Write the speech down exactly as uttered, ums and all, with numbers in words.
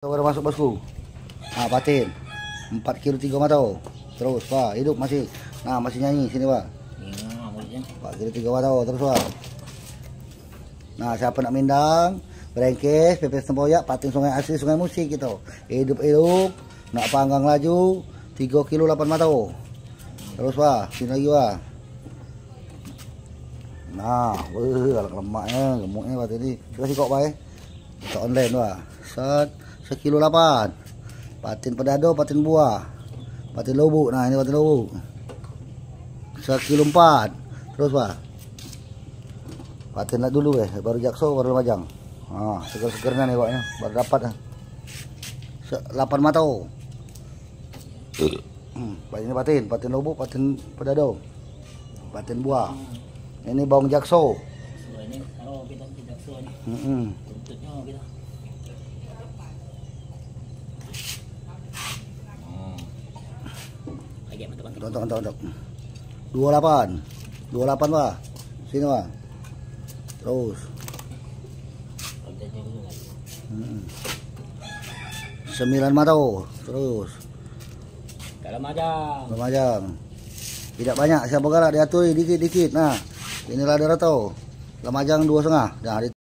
Baru masuk, bosku. Nah, patin. Empat kilo tiga mato. Terus, wah, hidup masih. Nah, masih nyanyi sini, wah. Empat kilo tiga mato, terus, wah. Nah, siapa nak mindang, berengkes, pepes tempoyak, patin sungai asli, sungai musik gitu. Hidup-hidup, nak panggang laju, tiga kilo lapan mato. Terus, wah, sini lagi, wah. Nah, weh, galak lemaknya, gemuknya, wah, tadi. Kita sikok, wah, eh. Kita online, wah. Set, sekilo lapan. Patin pedado, patin buah. Patin lobuk. Nah, ini patin lobuk. Sekilo empat. Terus, wah. Patin lah dulu, eh. Baru jakso, baru lemajang. Ah, seger-seger ni, wak, ya. Baru dapat, ah. Se-, lapan mato. Hmm, ini patin, patin lobuk, patin pedado. Patin buah. Ini bawang jakso. Ini, oh, kita ke jakso ni. Mm-mm. Tuntutnya kita. Hmm. Lagi mantap, mantap. Tontok, tontok, tontok. Dua lapan. Dua lapan, wah. Sini, wah. Terus. Kontennya dulu lagi. Mm-mm. Sembilan mato. Terus. Kalau majang. Kalau majang. Tidak banyak, siapa galak diatur dikit-dikit. Nah, inilah dia rato. Kalau majang dua setengah. Nah,